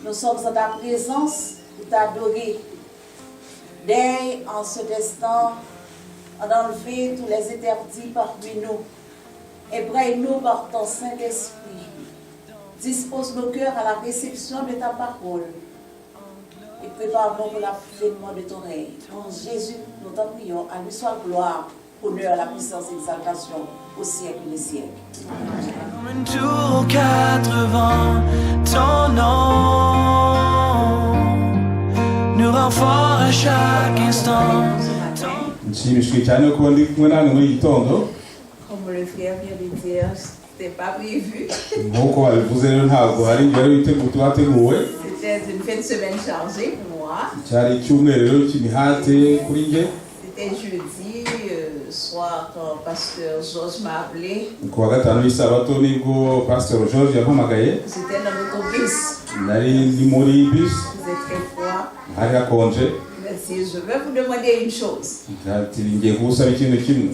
Nous sommes en ta présence pour t'adorer. Dès en cet instant, en enlever tous les interdits parmi nous. Ébraille-nous par ton Saint-Esprit. Dispose nos cœurs à la réception de ta parole. Et prépare-nous pour l'avènement de ton règne. En Jésus, nous t'en prions. À lui soit gloire, honneur, la puissance, exaltation au siècle des siècles. Comme une tour aux quatre vents, ton nom nous rend forts à chaque instant. Ce matin, Nshimishijwe cyane kuba ndi kumwe namwe muri iki gitondo. Comme le frère vient de dire, c'était pas prévu. Nk'uko babivuze rero, ntabwo hari wari witeguye, wateguwe. C'était une fin de semaine chargée pour moi. Cyari icyumweru rero cy'imihate kuri njye. C'était jeudi soir quand pasteur Georges m'a appelé. Ku wa gatanu w'isabato nibwo Pastor George yampamagaye. J'étais dans l'autobus. Nari ndi muri bus. Il faisait très froid. Hari hakonje. Il m'a dit, je vais vous demander une chose. Ati ngiye kugusaba ikintu kimwe.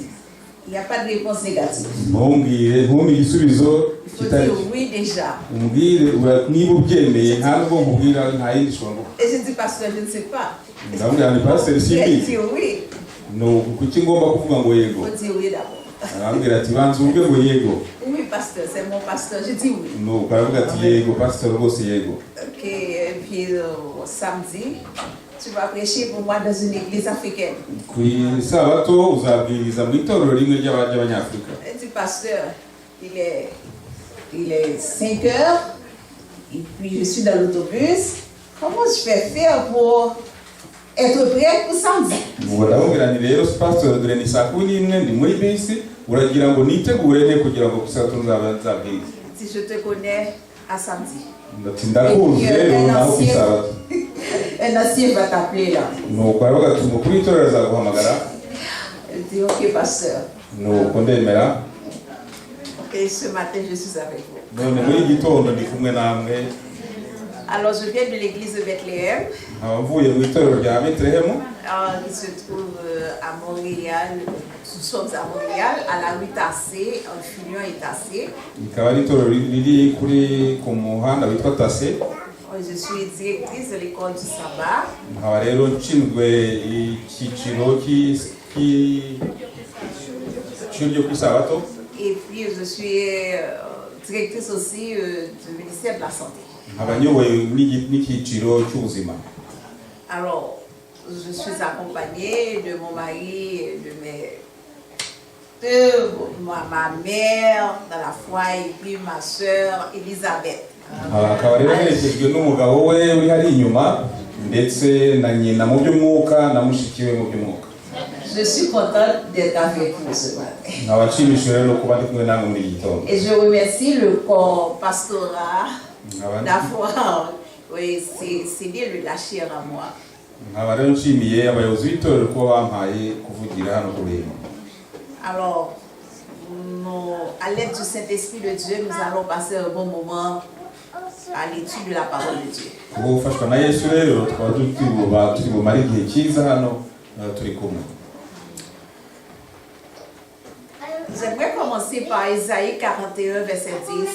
Il n'y a pas de réponse négative. Ntumbwire, ntumpe igisubizo Il faut kitari dire oui déjà. Umbwire niba ubyemeye, nta nubwo nkubwira, nta yindi ushobora nguha. Et j'ai dit, pasteur, je ne sais pas. Ndamubwira nti pasiteri Il a simbizi. dit oui. Ni kuki ngomba kuvuga ngo yego? Il faut dire oui d'abord. Arambwira ati banza uvuge ngo yego. Oui, pasteur, c'est mon pasteur. J'ai dit oui. Nuko aravuga ati yego pasiteri, rwose yego. Ok, et puis samedi, tu vas prêcher pour moi dans une église africaine. Ku isabato uzabwiriza mu itorero rimwe ry'abanyafurika. Elle dit, pasteur, il est 5 heures, et puis je suis dans l'autobus. Comment je vais faire pour être prête pour samedi? Ubwo ndamubwira nti rero pasiteri, dore ni saa 11, ndi muri bisi, uragira ngo nitegure nte kugira ngo ku isabato nzaba nzabwirize? Si je te connais, à samedi. Ati ndakuzi rero, naho ku isabato. Un ancien va t'appeler là. Nuko aravuga ati umukuru w'itorero azaguhamagara. Elle dit, ok, pasteur. Nuko ndemera. Ok, ce matin, je suis avec vous. None muri iki gitondo ndi kumwe namwe. Alors, je viens de l'église de Bethléem, Nkaba mvuye mu itorero rya Betelehemu qui se trouve à Montréal. Nous sommes à Montréal, à la rue Tassé, en Fillon et Tassé. Rikaba ari itorero riri kuri ku muhanda witwa Tassé. Je suis directrice de l'école du sabbat. Nkaba rero nshinzwe icyiciro cy'ishuri ryo ku isabato. Et puis, je suis directrice aussi du ministère de la Santé. Nkaba nyoboye n'icyiciro cy'ubuzima. Alors, je suis accompagnée de mon mari, et de ma mère dans la foi et puis ma soeur Elisabeth. Akaba rero aherekejwe n'umugabo we uri hari inyuma, ndetse na nyina mu by'umwuka na mushiki we mu by'umwuka. Je suis contente d'être avec vous ce matin. Nkaba nshimishijwe rero no kuba ndi kumwe namwe muri iki gitondo. Et je remercie le corps pastoral d'avoir, oui, cédé le la chaire à moi. Nkaba rero nshimiye abayobozi b'itorero kuba bampaye kuvugira hano ku ruhimbi. Alors, nous, à l'aide du Saint-Esprit de Dieu, nous allons passer un bon moment à l'étude de la parole de Dieu. Kubwo gufashwa na Yesu rero, tukaba turi bumare igihe cyiza hano turi kumwe. J'aimerais commencer par Isaïe 41, verset 10.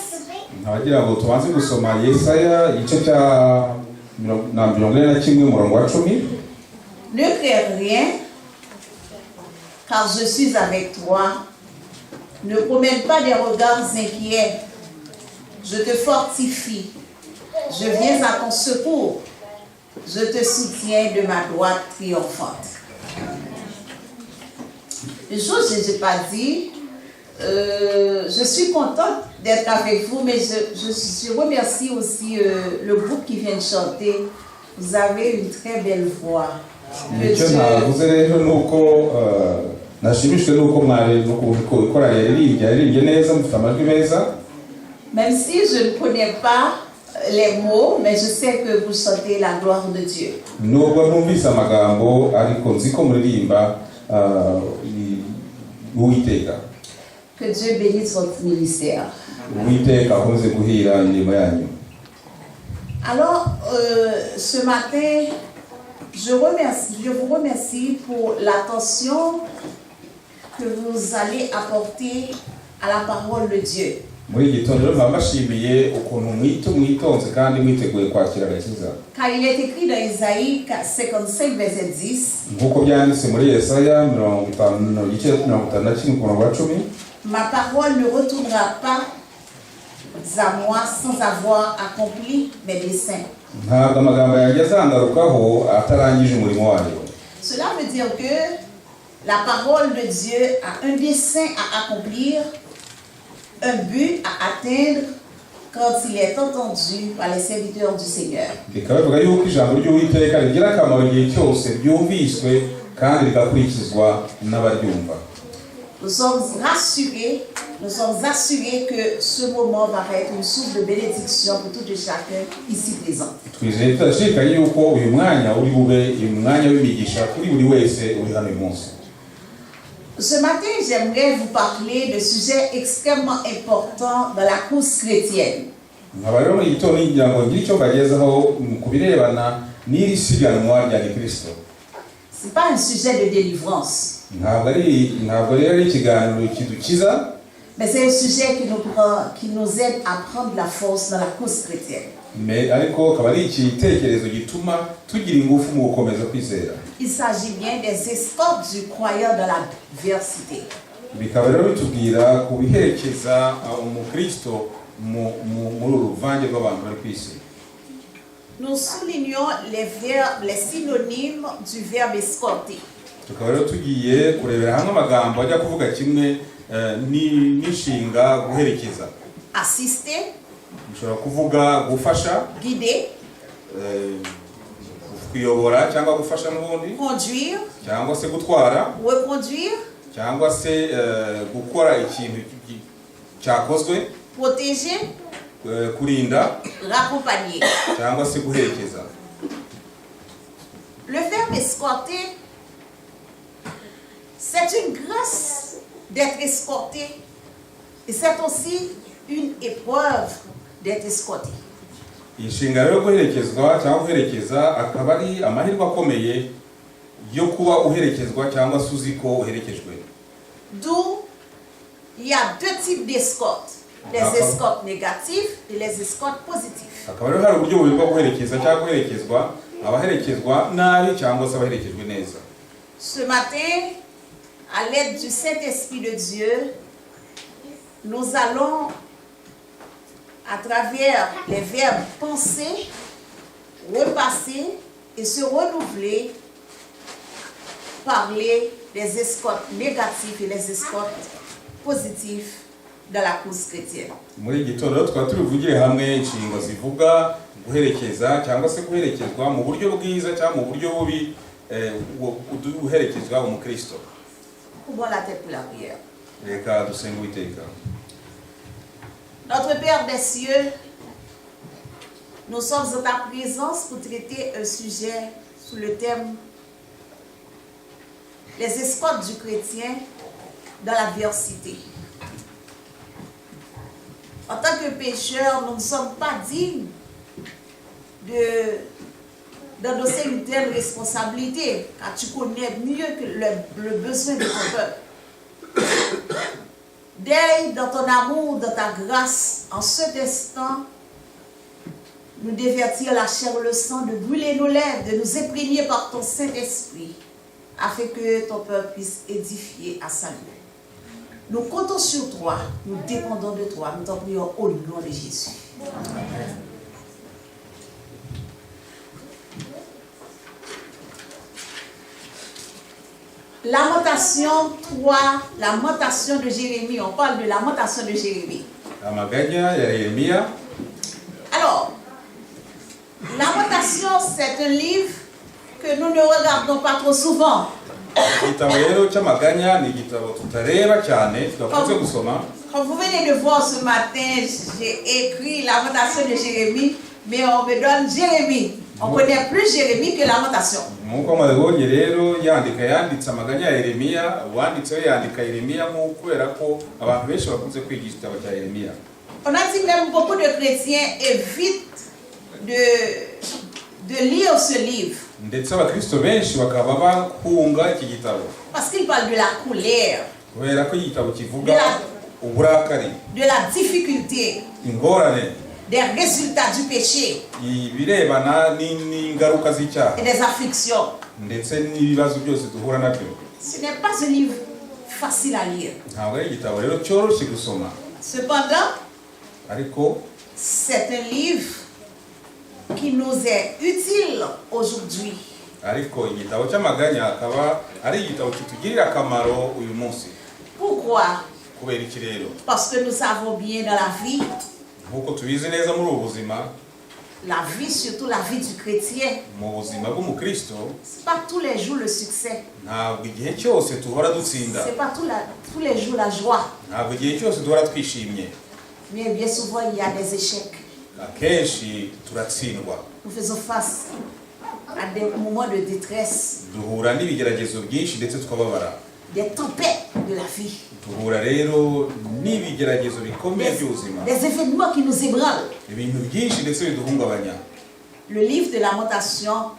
Nkaba ngira ngo tubanze gusoma Yesaya igice cya na 41, umurongo wa 10. Ne crains rien, car je suis avec toi. Ne promène pas des regards inquiets. Je te fortifie. Je viens à ton secours. Je te soutiens de ma droite triomphante. Une chose, je n'ai pas dit, je suis contente d'être avec vous, mais je remercie aussi le groupe qui vient de chanter. Vous avez une très belle voix. Que Icyo Dieu- ntavuze rero ni uko nashimishijwe n'uko mwari n'uko korali yaririmbye neza, mufite amajwi meza. Même si je ne connais pas les mots, mais je sais que vous chantez la gloire de Dieu. Nubwo ntumvise amagambo, ariko nzi ko muririmba Uwiteka. Que Dieu bénisse votre ministère. Uwiteka akomeze guhira imirimo yanyu. Alors, ce matin, je vous remercie pour l'attention que vous allez apporter à la parole de Dieu. Muri iki gitondo rero nkaba mbashimiye ukuntu mwito mwitonze kandi mwiteguye kwakira agakiza. Car il est écrit dans Isaïe 55, verset 10, Nk'uko byanditse muri Yesaya 50, igice 51, ku murongo wa 10: Ma parole ne retournera pas à moi sans avoir accompli mes desseins. Ntabwo amagambo yanjye azangarukaho atarangije umurimo wayo. Cela veut dire que la parole de Dieu a un dessein à accomplir, un but à atteindre quand il est entendu par les serviteurs du Seigneur. Bikaba bivuga yuko ijambo ry'Uwiteka rigira akamaro igihe cyose ryumviswe kandi rigakurikizwa n'abaryumva. Nous sommes rassurés, nous sommes assurés que ce moment va être une source de bénédiction pour tout et chacun ici présent. Twizeye tudashidikanya yuko uyu mwanya uri bube umwanya w'imigisha kuri buri wese uri hano uyu munsi. Ce matin, j'aimerais vous parler de sujets extrêmement importants dans la course chrétienne. Nkaba rero muri iki gitondo ngira ngo ngire icyo mbagezaho ku birebana n'iri siganwa rya gikirisito. Ce n'est pas un sujet de délivrance, Ntabwo rero ari ikiganiro kidukiza, mais c'est un sujet qui nous aide à prendre la force dans la course chrétienne. Mais ariko akaba ari igitekerezo gituma tugira ingufu mu gukomeza kwizera. Il s'agit bien des escortes du croyant dans l'adversité. Bikaba rero bitubwira ku biherekeza umukristo muri uru ruvange rw'abantu bari ku isi. Nous soulignons les verbes, les synonymes du verbe escorter. Tukaba rero tugiye kurebera hamwe amagambo ajya kuvuga kimwe n'inshinga guherekeza. Assister, Bishobora kuvuga gufasha, guider, kuyobora cyangwa gufasha n'ubundi, conduire, cyangwa se gutwara, reconduire, cyangwa se gukora ikintu cyakozwe, protéger, kurinda, raccompagner. Cyangwa se guherekeza. Le verbe escorter, c'est une grâce d'être escorté et c'est aussi une épreuve d'être escorté. Inshinga rero guherekezwa cyangwa guherekeza akaba ari amahirwe akomeye yo kuba uherekezwa cyangwa se uzi ko uherekejwe. D'où il y a deux types d'escortes, les escortes négatives et les escortes positives. Hakaba rero hari uburyo bubiri bwo guherekeza cyangwa guherekezwa: abaherekezwa nabi cyangwa se abaherekejwe neza. Ce matin, à l'aide du Saint-Esprit de Dieu, nous allons, à travers les verbes penser, repasser et se renouveler, parler des escortes négatives et les escortes positives dans la course chrétienne. Muri iki gitondo rero tukaba turi buvugire hamwe inshinga zivuga guherekeza cyangwa se guherekezwa mu buryo bwiza cyangwa mu buryo bubi, uherekezwa umukristo. Courbons la tête pour la prière. Reka dusenge Uwiteka. Notre Père des cieux, nous sommes en ta présence pour traiter un sujet sous le thème Les escortes du chrétien dans l'adversité. En tant que pécheurs, nous ne sommes pas dignes d'endosser une telle responsabilité, car tu connais mieux que le besoin de ton peuple. Daigne dans ton amour, dans ta grâce, en cet instant, nous dévêtir la chair et le sang, de brûler nos lèvres, de nous imprégner par ton Saint-Esprit, afin que ton peuple puisse édifier à salut. Nous comptons sur toi, nous dépendons de toi, nous t'en prions au nom de Jésus. Amen. Lamentation 3, lamentation de Jérémie, on parle de lamentation de Jérémie. Amaganya ya Yeremiya. Alors, Lamentation, c'est un livre que nous ne regardons pas trop souvent. Igitabo rero cy'amaganya ni igitabo tutareba cyane, tudakunze gusoma. Comme vous venez de voir ce matin, j'ai écrit Lamentation de Jérémie, mais on me donne Jérémie. On connaît plus Jérémie que Lamentation. Nk'uko mwabibonye rero yandika yanditse amaganya ya Yeremiya, uwanditseho yandika Yeremiya nk'uko kubera ko abantu benshi bakunze kwiga igitabo cya Yeremiya. On a dit même beaucoup de chrétiens évitent de lire ce livre. Ndetse abakristo benshi bakaba bahunga iki gitabo. Parce qu'il parle de la colère. Kubera ko igitabo kivuga De la Uburakari, de la difficulté, ingorane, des résultats du péché ibirebana n'ingaruka z'icyaha et des afflictions. Ndetse n'ibibazo byose duhura nabyo. Ce n'est pas un livre facile à lire. Ntabwo ari igitabo rero cyoroshye gusoma. Cependant, Ariko c'est un livre qui nous est utile aujourd'hui. Ariko igitabo cy'amaganya akaba ari igitabo kitugirira akamaro uyu munsi. Pourquoi? Kubera iki rero? Parce que nous savons bien, dans la vie, Nk'uko tubizi neza muri ubu buzima, la vie, surtout la vie du chrétien, mu buzima bw'umukristo, c'est pas tous les jours le succès. Ntabwo igihe cyose duhora dutsinda. C'est pas tous les jours la joie. Ntabwo igihe cyose duhora twishimye. Mais bien souvent, il y a des échecs. Akenshi turatsindwa. Nous faisons face à des moments de détresse, Duhura n'ibigeragezo byinshi ndetse tukababara. Des tempêtes de la vie, Duhura rero n'ibigeragezo bikomeye by'ubuzima, des événements qui nous ébranlent. Ibintu byinshi ndetse biduhungabanya. Le livre de Lamentation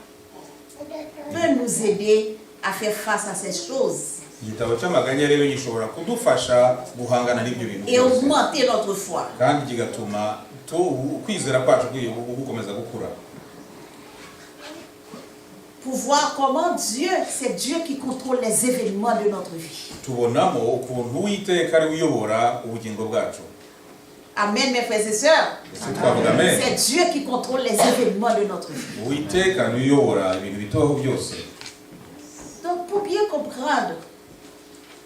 peut nous aider à faire face à ces choses Igitabo cy'amaganya rero gishobora kudufasha guhangana n'ibyo bintu et byose augmenter notre foi. Kandi kigatuma ukwizera kwacu gukomeza gukura. Pour voir comment Dieu, c'est Dieu qui contrôle les événements de notre vie. Tubonamo ukuntu Uwiteka ari we uyobora ubugingo bwacu. Amen, mes frères et sœurs. Ese twavuga amen? C'est Dieu qui contrôle les événements de notre vie. Uwiteka niwe uyobora ibintu bitubaho byose. Donc, pour bien comprendre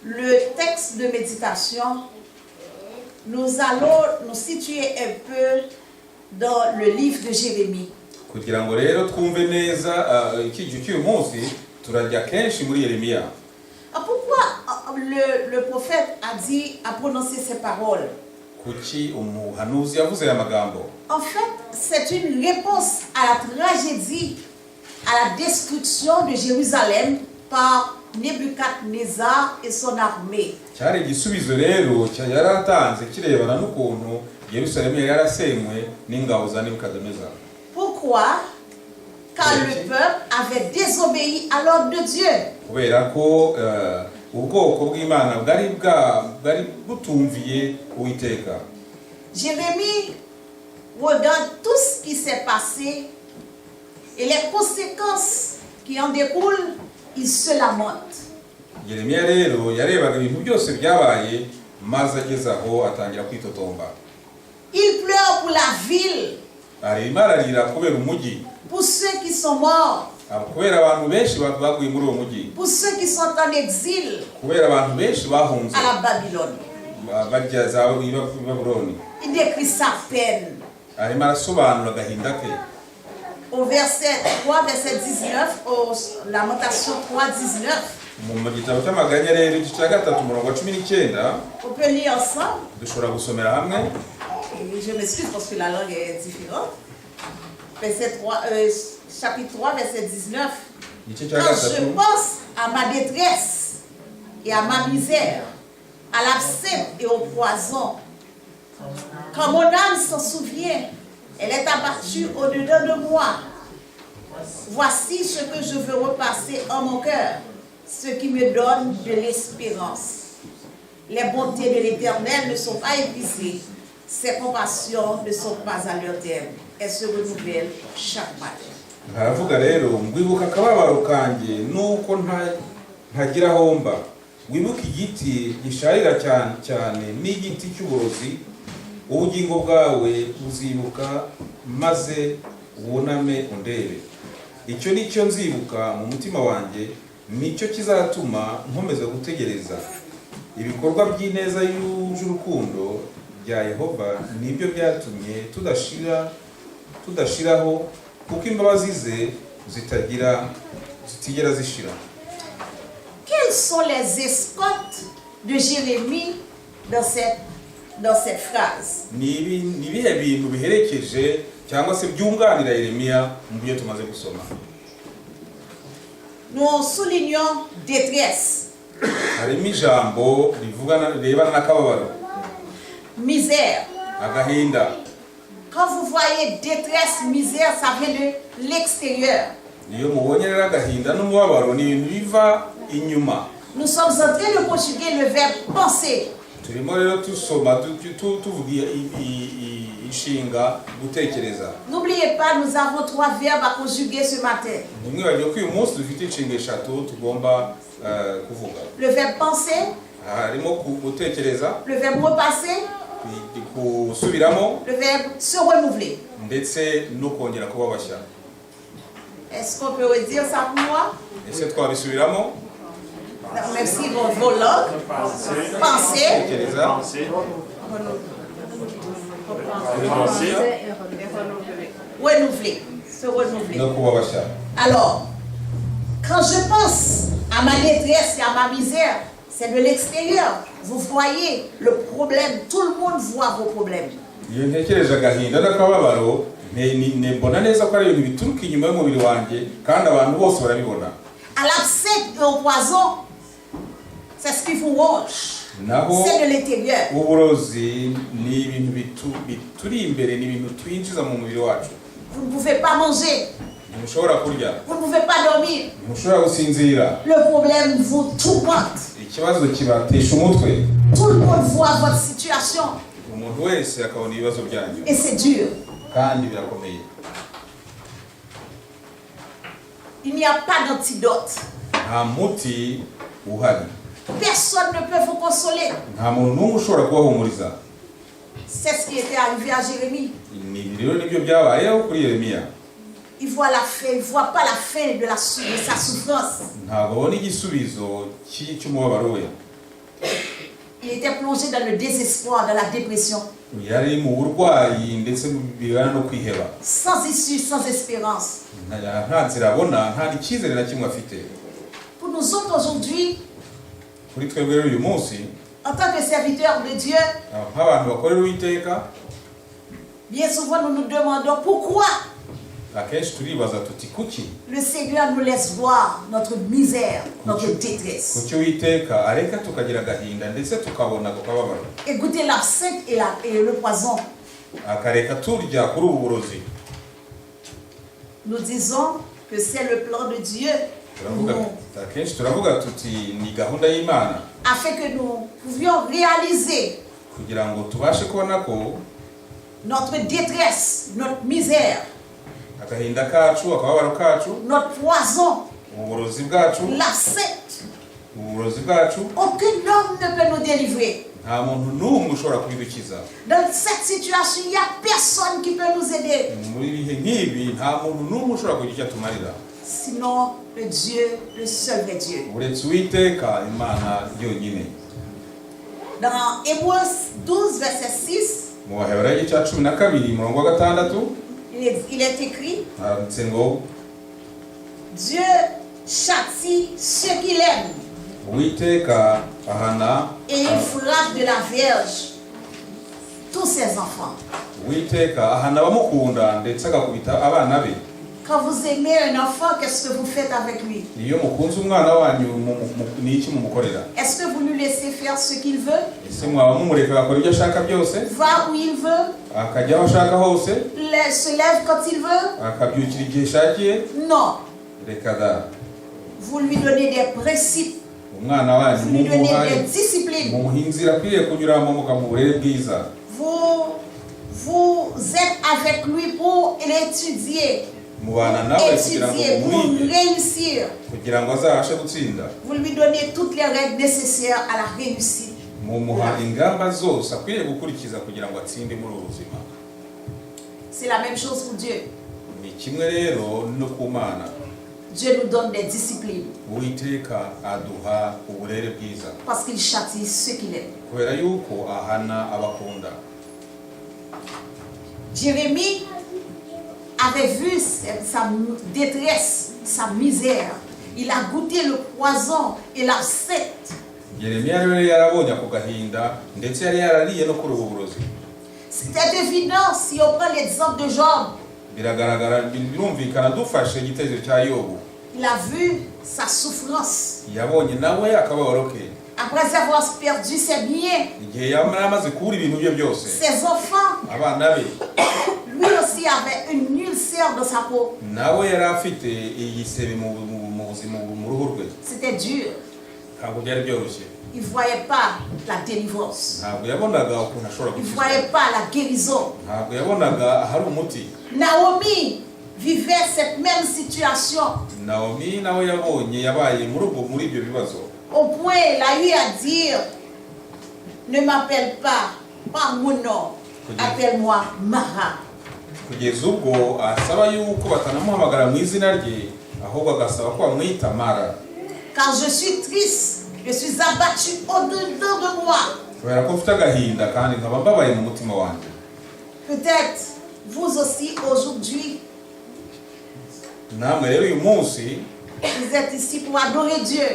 le texte de méditation, nous allons nous situer un peu dans le livre de Jérémie. Kugira ngo rero twumve neza icyigisho cy'uyu munsi, turajya kenshi muri Yeremiya. Ah, pourquoi le prophète a prononcé ces paroles? Kuki umuhanuzi yavuze aya magambo? En fait, c'est une réponse à la tragédie, à la destruction de Jérusalem par Nebuchadnezzar et son armée. Cyari igisubizo rero yari atanze kirebana n'ukuntu Yerusalemu yari yarasenywe n'ingabo za Nebukadinezari. Pourquoi? Car le peuple avait désobéi à l'ordre de Dieu. Kubera ko ubwoko bw'Imana bwari butumviye Uwiteka. Jérémie regarde tout ce qui s'est passé et les conséquences qui en découlent, il se lamente. Yeremiya rero yarebaga ibintu byose byabaye maze ageze aho atangira kwitotomba. Il pleure pour la ville, Arimo ararira kubera umujyi, pour ceux qui sont morts, kubera abantu benshi baguye muri uwo mujyi, pour ceux qui sont en exil kubera abantu benshi bahunze à la Babylone. Bajya za i Babuloni. Il décrit sa peine. Arimo arasobanura agahinda ke. Au verset 3, verset 19, au Lamentation 3, 19, Mu gitabo cy'amaganya rero igice cya gatatu umurongo wa 19, on peut lire ensemble. Dushobora gusomera hamwe. Et je m'excuse parce que la langue est différente. Verset 3, chapitre 3, verset 19. Igice cya Quand je gatatu. pense à ma détresse et à ma misère, à l'absinthe et au poison, quand mon âme s'en souvient, elle est abattue au-dedans de moi. Voici ce que je veux repasser en mon cœur, ce qui me donne de l'espérance. Les bontés de l'Éternel ne sont pas épuisées, ses compassions ne sont pas à leur terme. Elles se renouvellent chaque matin. Haravuga rero ngwibuka akababaro kanjye nuko ntagira aho mba, wibuke igiti gisharira cyane cyane n'igiti cy'uburozi. Ubugingo bwawe buzibuka maze wuname undebe. Icyo ni cyo nzibuka mu mutima wanjye, nicyo kizatuma nkomeza gutegereza. Ibikorwa by'ineza yuje urukundo bya Yehova nibyo byatumye tudashiraho, kuko imbabazi ze zitigera zishira. Quelles sont les escortes de Jérémie dans cette phrase? Ni ibihe bintu biherekeje cyangwa se byunganira Yeremiya mu byo tumaze gusoma? Nous soulignons détresse, Harimo ijambo rirebana n'akababaro, misère. Agahinda. Quand vous voyez détresse, misère, ça vient de l'extérieur. Iyo mubonye rero agahinda n'umubabaro ni ibintu biva inyuma. Nous sommes en train de conjuguer le verbe penser. Turimo rero tusoma tuvuga inshinga gutekereza. N'oubliez pas, nous avons trois verbes à conjuguer ce matin. Ntimwibagire ko uyu munsi dufite inshinga eshatu tugomba kuvuga. Le verbe penser, Harimo gutekereza, le verbe repasser, gusubiramo, le verbe se renouveler. Ndetse no kongera kuba bashya. Est-ce qu'on peut redire ça pour moi? Ese twabisubiramo? Non, même si vos langues. Penser. Gutekereza. Penser. Penser. Renouveler. Se renouveler. No kuba bashya. Alors, quand je pense à ma détresse et à ma misère, c'est de l'extérieur. Vous voyez le problème, tout le monde voit vos problèmes. Iyo ntekereje agahinda n'akababaro mbona neza ko ari ibintu bituruka inyuma y'umubiri wanjye kandi abantu bose barabibona. À l'abcès et au poison, c'est ce qui vous ronge. Naho C'est de l'intérieur. Uburozi ni ibintu bituri imbere, ni ibintu twinjiza mu mubiri wacu. Vous ne pouvez pas manger, Ntimushobora kurya, vous ne pouvez pas dormir. Ntimushobora gusinzira. Le problème vous tourmente. Ikibazo kibatesha umutwe. Tout le monde voit votre situation Umuntu wese akabona ibibazo byanyu. Et c'est dur. Kandi birakomeye. Il n'y a pas d'antidote. Nta muti uhari. Personne ne peut vous consoler. Nta muntu n'umwe ushobora kubahumuriza. C'est ce qui était arrivé à Jérémie. Ni ibi rero nibyo byabayeho kuri Yeremiya. Il voit la fin, il voit pas la fin de sa souffrance. Ntabwo abona igisubizo cy'umubabaro we. Il était plongé dans le désespoir, dans la dépression, Yari mu burwayi ndetse bibana no kwiheba. Sans issue, sans espérance. Nta nzira abona, nta n'icyizere na kimwe afite. Pour nous autres aujourd'hui, Kuri twebwe rero uyu munsi, en tant que serviteurs de Dieu, nk'abantu bakorera Uwiteka, bien souvent nous nous demandons pourquoi akenshi turibaza tuti kuki le Seigneur nous laisse voir notre misère, notre détresse. Kuki Uwiteka areka tukagira agahinda ndetse tukabona ako kababaro, Et goûter l'absinthe et le poison. Akareka turya kuri ubu burozi. Nous disons que c'est le plan de Dieu pour Turavuga nous, akenshi turavuga tuti ni gahunda y'Imana afin que nous pouvions réaliser kugira ngo tubashe kubona ko notre détresse, notre misère, agahinda kacu, akababaro kacu, notre poison, uburozi bwacu, l'absinthe. Uburozi bwacu. Aucun homme ne peut nous délivrer. Nta muntu n'umwe ushobora kubidukiza. Dans cette situation, il n'y a personne qui peut nous aider. Muri ibihe nk'ibi nta muntu n'umwe ushobora kugira icyo atumarira. Sinon, le Dieu, le seul vrai Dieu. Uretse Uwiteka Imana yonyine. Dans Hébreux 12, verset 6, Mu Baheburayo igice cya 12 umurongo wa 6, il est écrit: handitse ngo: Dieu châtie ceux qu'il aime Uwiteka ahana et il frappe de la verge tous ses enfants. Uwiteka ahana abamukunda ndetse agakubita abana be. Quand vous aimez un enfant, qu'est-ce que vous faites avec lui? Iyo mukunze umwana wanyu ni iki mumukorera? Est-ce que vous lui laissez faire ce qu'il veut? Ese mwaba mumureka agakora ibyo ashaka byose? Va où il veut? Akajya aho ashaka hose? Se lève quand il veut? Akabyukira igihe ashakiye? Non. Reka da. Vous lui donnez des principes. Umwana wanyu Vous lui donnez mumuha des disciplines. Mumuha inzira akwiriye kunyuramo, mukamuha uburere bwiza. Vous êtes avec lui pour l'étudier. Mubana nawe kugira ngo Étudier pour mumwige réussir. Kugira ngo azabashe gutsinda. Vous lui donnez toutes les règles nécessaires à la réussite. Mumuha ingamba zose akwiriye gukurikiza kugira ngo atsinde muri ubu buzima. C'est la même chose pour Dieu. Ni kimwe rero no ku Mana. Dieu nous donne des disciplines Uwiteka aduha uburere bwiza parce qu'il châtie ceux qu'il aime. Kubera yuko ahana abakunda. Jérémie avait vu sa détresse, sa misère. Il a goûté le poison et l'absinthe. Yeremiya rero yarabonye ako gahinda ndetse yari yarariye no kuri ubu burozi. C'était évident si on prend l'exemple de Job. Biragaragara, birumvikana dufashe igitekerezo cya Yobu. Il a vu sa souffrance. Yabonye nawe akababaro ke. Après avoir perdu ses biens, Igihe yari amaze kubura ibintu bye byose, ses enfants, abana be, lui aussi avait une ulcère dans sa peau. Nawe yari afite igisebe mu buzima mu ruhu rwe. C'était dur. Ntabwo byari byoroshye. Il ne voyait pas la délivrance. Ntabwo yabonaga ukuntu ashobora Il ne gukizwa. voyait pas la guérison. Ntabwo yabonaga ahari umuti. Naomi vivait cette même situation. Naomi nawe yabonye yabaye muri ubwo muri ibyo bibazo. Au point, elle a eu à dire, ne m'appelle pas par mon nom, appelle-moi Mara. Kugeza ubwo asaba yuko batanamuhamagara mu izina rye ahubwo agasaba ko bamwita Mara. Car je suis triste, je suis abattu au-dedans de moi. Kubera ko mfite agahinda kandi nkaba mbabaye mu mutima wanjye. Peut-être vous aussi aujourd'hui, Namwe rero uyu munsi vous êtes ici pour adorer Dieu.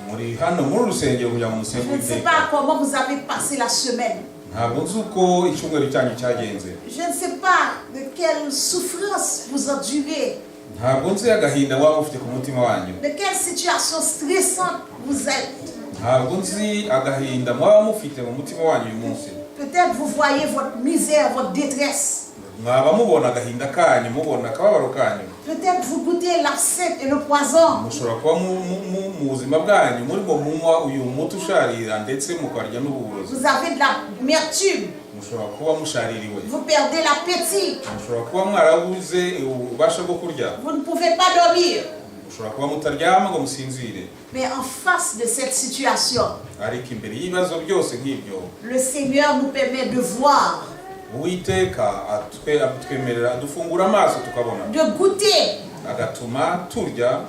Muri hano muri uru rusengero kugira ngo musenge Je ne sais Uwiteka. Pas comment vous avez passé la semaine. Ntabwo nzi uko icyumweru cyanyu cyagenze. Je ne sais pas de quelle souffrance vous endurez, Ntabwo nzi agahinda waba ufite ku mutima wanyu. De quelle situation stressante vous êtes. Ntabwo nzi agahinda mwaba mufite mu mutima wanyu uyu munsi. Peut-être vous voyez votre misère, votre détresse. Mwaba mubona agahinda kanyu mubona akababaro kanyu. Peut-être vous goûtez l'absinthe et le poison. Mushobora kuba mu- mu- mu- mu buzima bwanyu murimo munywa uyu muti usharira ndetse mukarya n'uburozi. Vous avez de l'amertume. Mushobora kuba mushaririwe. Vous perdez l'appétit. Mushobora kuba mwarabuze ububasha bwo kurya. Vous ne pouvez pas dormir. Mushobora kuba mutaryama ngo musinzire. Mais en face de cette situation, Ariko imbere y'ibibazo byose nk'ibyo, le Seigneur nous permet de voir, Uwiteka atwe- atwemerera adufungura amaso tukabona, de goûter. Agatuma turya.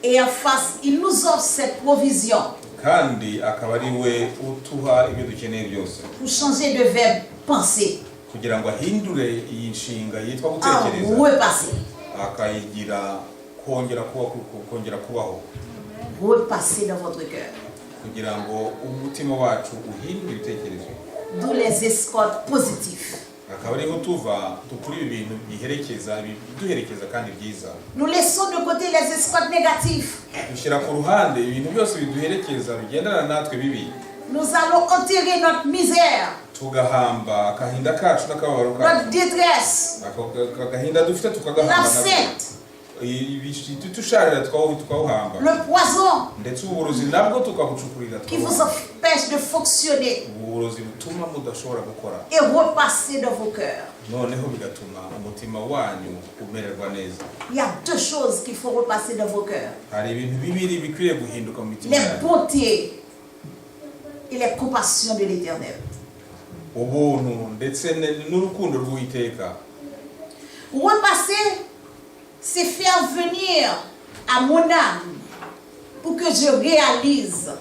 Et en face, il nous offre cette provision Kandi akaba ari we utuha ibyo dukeneye byose pour changer de verbe penser kugira ngo ahindure iyi nshinga yitwa en gutekereza repasser. Akayigira kongera kuba kongera kubaho. Repasser dans votre cœur. Kugira ngo umutima wacu uhindure ibitekerezo. D'où les escortes positifs. Akaba ariho tuva dukura ibi bintu biherekeza biduherekeza kandi byiza. Nous laissons de côté les escortes négatifs. Dushyira ku ruhande ibintu byose biduherekeza bigendana natwe bibi. Nous allons enterrer notre misère, Tugahamba agahinda kacu n'akababaro kacu, notre détresse, Ako agahinda dufite tukagahamba nabwo. L'absinthe, Tusharira tukawuhamba, le poison ndetse uburozi nabwo tukabucukurira qui vous tukawuhamba. Empêche de fonctionner Uburozi butuma mudashobora gukora et repasser dans vos cœurs. Noneho bigatuma umutima wanyu umererwa neza. Il y a deux choses qu'il faut repasser dans vos cœurs. Hari ibintu bibiri bikwiriye guhinduka mu mitima Les yanyu. Bontés et les compassions de l'Éternel. Ubuntu ndetse ne- n'urukundo rw'Uwiteka. Repasser, c'est faire venir à mon âme pour que je réalise.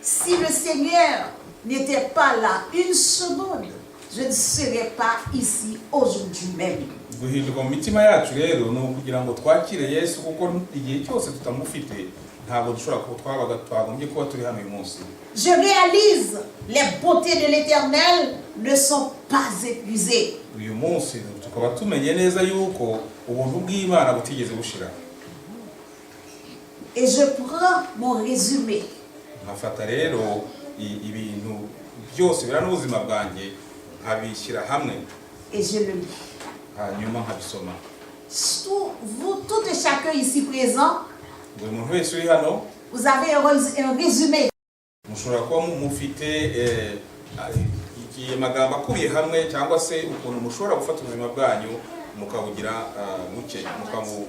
Si le Seigneur n'était pas là une seconde, je ne serais pas ici aujourd'hui même. Guhinduka mu mitima yacu rero ni ukugira ngo twakire Yesu kuko igihe cyose tutamufite ntabwo dushobora kuba twabaga twagombye kuba turi hano uyu munsi. Je réalise, les bontés de l'Éternel ne sont pas épuisées. Uyu munsi tukaba tumenye neza yuko ubuntu bw'Imana butigeze bushira. Et je prends mon résumé. Nkafata rero i- ibintu byose bira n'ubuzima bwanjye nkabishyira hamwe. Et je le lis. Hanyuma nkabisoma. Vous, tout et chacun ici présent, Buri muntu wese uri hano, vous avez un résumé. Mushobora kuba mu- mufite eh, iki- amagambo akubiye hamwe cyangwa se ukuntu mushobora gufata ubuzima bwanyu mukabugira ah, buke mukabu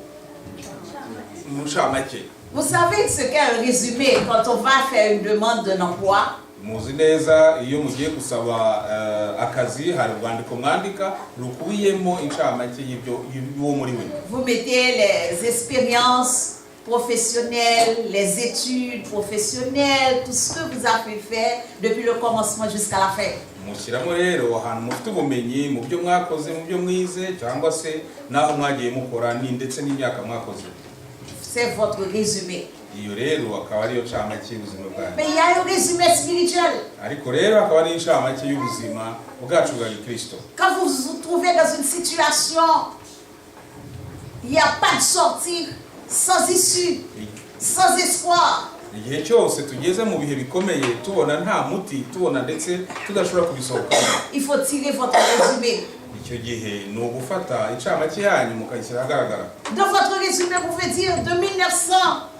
mu ncamake. Vous savez ce qu'est un résumé quand on va faire une demande d'un emploi. Muzi neza iyo mugiye gusaba eh, akazi hari urwandiko mwandika rukubiyemo incamake y'ibyo y'uwo muri we. Vous mettez les expériences professionnelles, les études professionnelles, tout ce que vous avez fait depuis le commencement jusqu'à la fin. Mushyiramo rero ahantu mufite ubumenyi mu byo mwakoze mu byo mwize cyangwa se n'aho mwagiye mukora ni ndetse n'imyaka mwakoze. C'est votre résumé. Iyo rero akaba ariyo ncamake y'ubuzima bwanyu. Mais il y a un résumé spirituel. Ariko rero akaba ari incamake y'ubuzima bwacu bwa gikristo. Quand vous vous trouvez dans une situation, il n'y a pas de sortie, sans issue, sans espoir. Igihe cyose tugeze mu bihe bikomeye tubona nta muti tubona ndetse tudashobora kubisohokamo, Il faut tirer votre résumé. Icyo gihe ni ugufata incamake yanyu mukayishyira ahagaragara. Dans votre résumé, vous pouvez dire de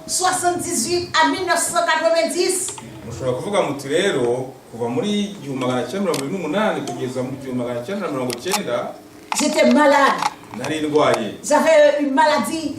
1978 à 1990, Mushobora kuvuga muti rero kuva muri 1978 kugeza mu 1990, j'étais malade. Nari ndwaye. J'avais une maladie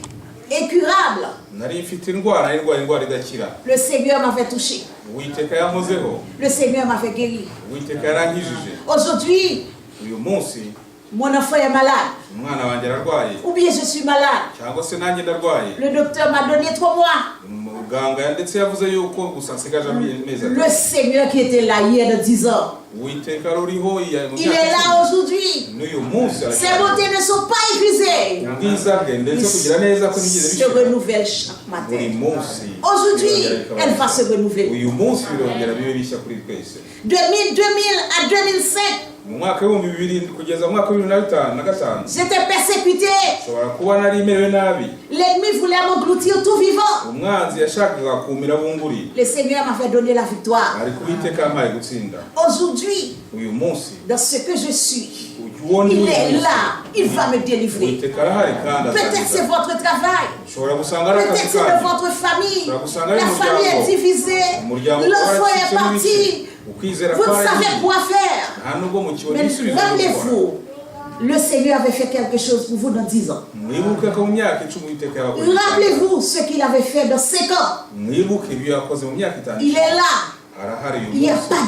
incurable. Nari mfite indwara, nari ndwaye indwara idakira. Le Seigneur m'avait touché. Uwiteka yankozeho. Le Seigneur m'avait guéri. Uwiteka yarankijije. Aujourd'hui, Uyu munsi, mon enfant est malade. Umwana wanjye ararwaye. Ou bien je suis malade. Cyangwa se nanjye ndarwaye. Le docteur m'a donné 3 mois. Muganga ndetse yavuze yuko gusa nsigaje amezi Le 3. Seigneur qui était là hier de 10 ans, Uwiteka ruriho iya- mu il myaka est là 10. Aujourd'hui. N'uyu munsi Ses aracyari. bontés ne sont pas épuisées. Ubwiza bwe ndetse kugira neza ko Il ntibigeze se bishira. renouvelle chaque Buri matin. munsi Aujourd'hui, birongera bikaba elle va bishya. se renouveler. Uyu munsi birongera bibe bishya kuri twese. 2000 à 2005, Mu mwaka w'2000 kugeza mu mwaka wa 2005, j'étais persécutée. Nshobora kuba nari merewe nabi. L'ennemi voulait m'engloutir tout vivant. Umwanzi yashakaga kumira bunguri. Le Seigneur m'avait donné la victoire. Ariko Uwiteka yampaye gutsinda. Aujourd'hui, Uyu munsi, dans ce que je suis, uwo ndi il uyu est munsi, là. Il va me délivrer. Uwiteka arahari kandi Peut-être c'est azankiza. votre travail. Ushobora gusanga ari akazi Peut-être c'est de kanyu. votre famille. Ushobora gusanga ari La famille est umuryango. divisée. Umuryango L'enfant est waracitsemo ibice. parti. Ukwizera Vous ne savez kwaragiye. quoi faire. Nta nubwo mukibona Mais ibisubizo byo gukora. rappelez-vous, le Seigneur avait fait quelque chose pour vous dans 10 ans. Mwibuke ko mu myaka 10 Uwiteka yabakoze. Rappelez-vous ce qu'il avait fait dans 5 ans. Mwibuke ibyo yakoze mu myaka 5. Il est là. Arahari uyu Il n'y a munsi. pas